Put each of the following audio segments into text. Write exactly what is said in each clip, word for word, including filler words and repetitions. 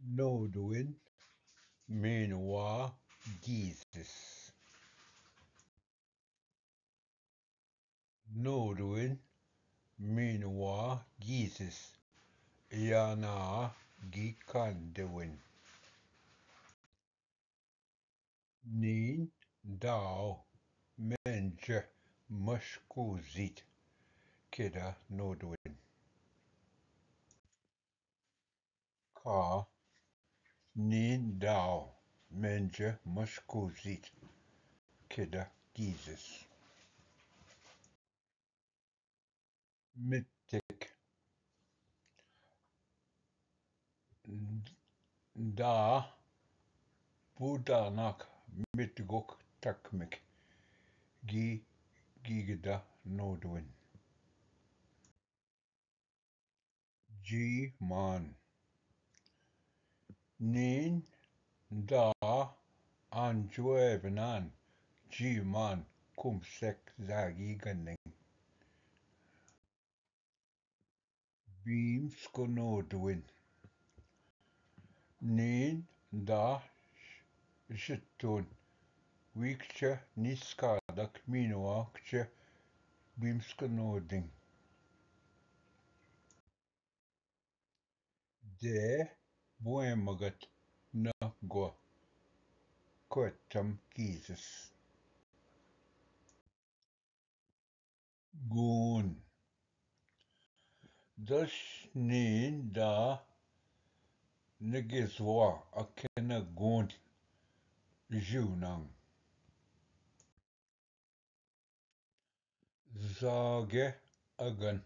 Nordwin, मीनवा गीजिस। Nordwin, मीनवा गीजिस, याना गी कांदेविन। नीन दाव मेंज मशकूजित, केदा नोडविन। का नीन दाव मेंज मशकूजित, केदा गीजिस। मित्तिक। दा बुदानाक मित्गोक तकमिक। गी गीगदा नोडविन। जी मान। नीन दा आंजुएवनान जी मान कुमसेक जागी गनिंग। बीम्स को नोडविन। नीन दा जितुन वीकचे निस्कादक मीनवा कचे बीम्स को नोडिंग। दे बुए मगत न गो कोतम गीजिस। गून। दश नीन दा नगेजवा अकेन गून जीवनांग। जागे अगन।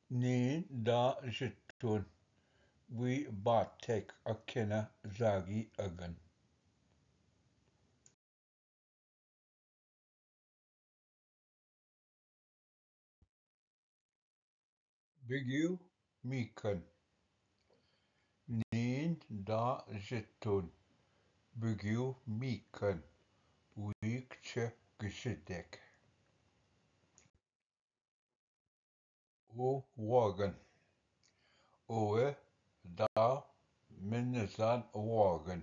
नीन दा जितुन वी बातेक अकेन जागी अगन। बिगियो मीकन। नीन दा जितुन बिगियो मीकन वीकचे गिशिदेक। ओ वागन। ओए दा मिन्नजान वागन।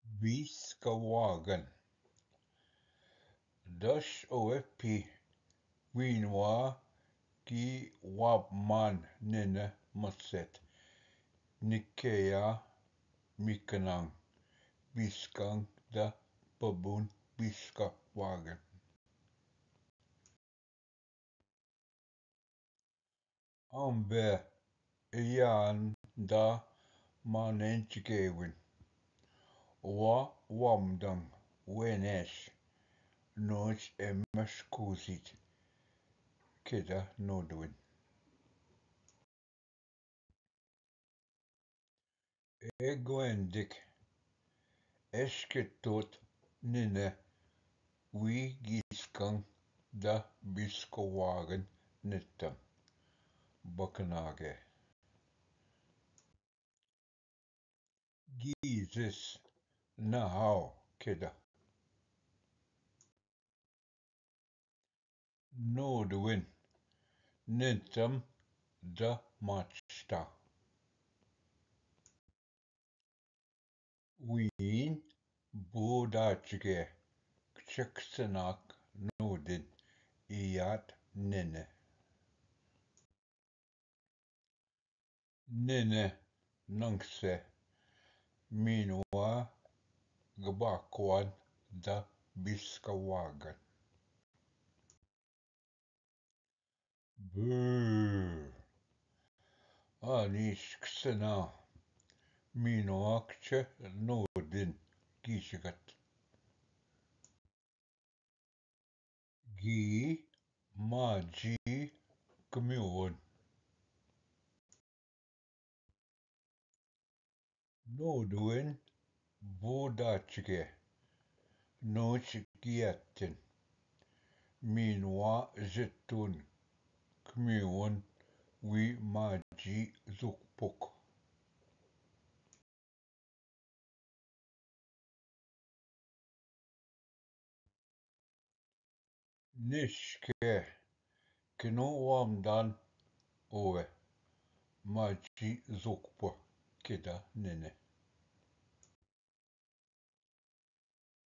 बीस का वागन। दश ओए पी वीनवा की वापमान निन मसेत निकेया मिकनांग बिस्कांग द बबून बिस्का वागन। अम्बे यान दा मानेंच गेविन। वा वामदंग वेनेश नोच एमश कूजित केदा नोडविन। एगवेंदिक एशकेतोत निने वी गीसकं द बिस्को वागन नित्तम बकनागे। गीजिस नहाव केदा। नोडविन नित्तम द माचता। वीन बोडाचगे चकसनाक नोडिन इयात निने। निने नंगसे मीनवा गबाकवान द बिस्कवागन। बू। आनिश्कसना मीनवा कचे नोडिन गीसगत। गी माजी कम्योन। नोडविन बोडाचगे नोच गियातिन। मीनवा जितुन कम्योन वी माजी जुकपुक। निष्के किनो वामदान ओवे, माजी जुक प किदा निने।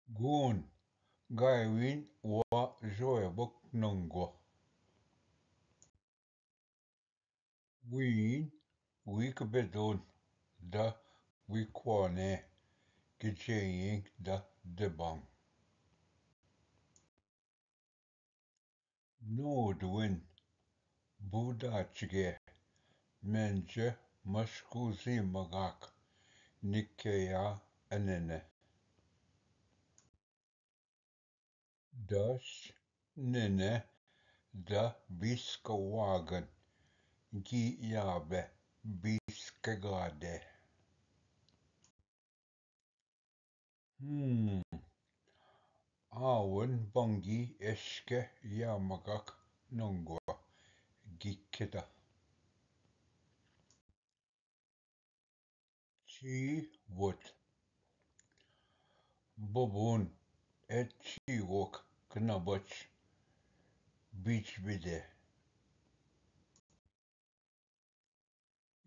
गुण गायवीन वा जोएबक नंगो। वीन वीक बेदोन द वीकवाने गिजेयिंग द देबांग। नोडविन बुदाचगे मेंजे मशकुजी मगाक निकेया अनेने। दश निने द बिस्कवागन गी याबे बिस्कगादे। हम्म आवन बंगी एशके यामगक नंगवा गिखेदा। ची वत बबून एची वक कनबच बिच बिदे।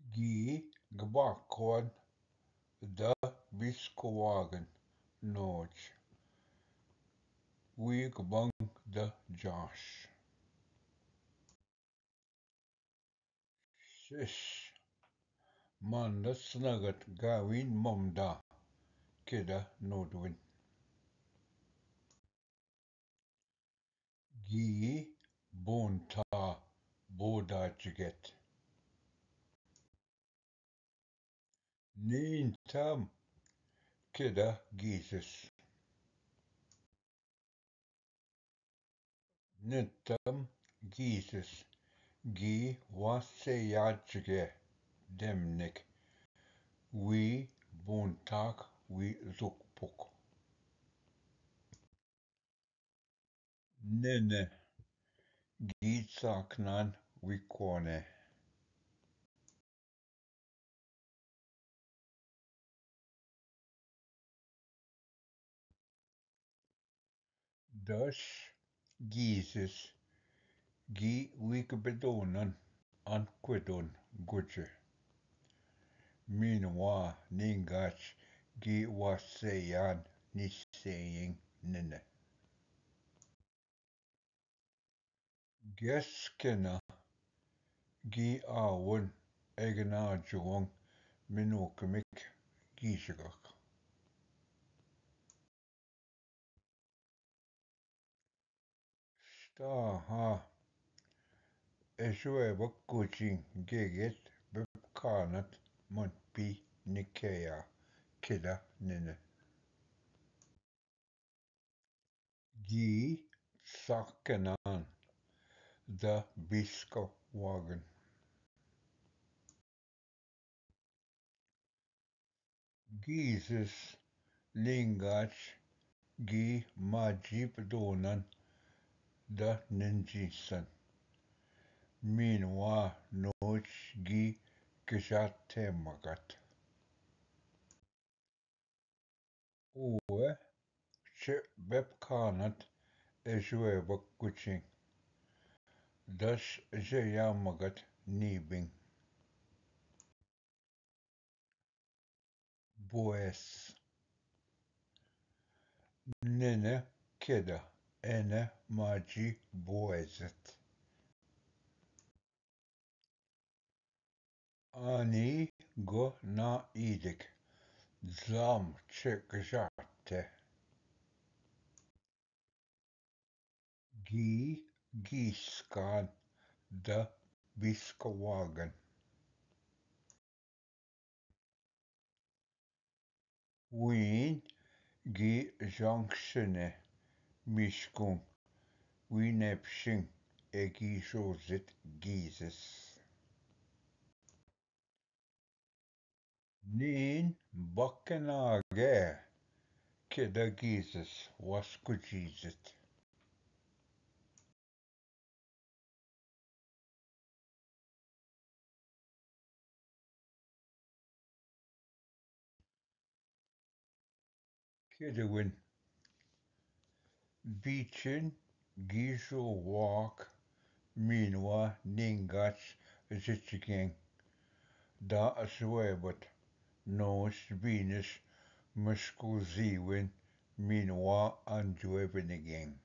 गी गबाकवान द बिस्कवागन नोच वीक बंग द जांश। शिश मानस नगत गाविन ममदा केदा नोडविन। गी बोंथा बोदा चिगेत। नींथम केदा गीसस। नितम गीसस गी वासे याचगे देमनिक वी बोंथाक वी जुकपुक। नेने गीत साखनान विकोने। दश गीसस गी विक बेदोनन अन क्वेदोन गुचे। मीनवा निंगाच गी वासे यान निसेयिंग निने। गेस केना गी आवन एगना जुवंग मिनुक मिक गीशगक। स्टाहा एशुएबक कुचिंग गेगेत बेबकानत मन पी निकेया खिदा निने। गी साकेनान द बिस्क वागन। गीसस लिंगाच गी माजीप दोनन द निंजीसन। मीनवा नोच गी किशाते मगत। ओए चे बेपखानत एजुए बकुचिंग। दश जया मगत नीबिंग। बोएस। नेने केदा एने माजी बोएजत। आनी गो ना ईदिक जाम छे गजाते। गी गीसकान द बिस्कवागन। वीन गी जंक्शने मिशकुं वीनेपशिंग एगी शोजित गीजस। नीन बक्कनागे केदा गीजस वस्कु जीजत। केदविन बीचिन Geese will walk, meanwhile, ningas is a chicken. Da aswebot, nos binis, muskel ziwin, meanwhile, I'm driving again.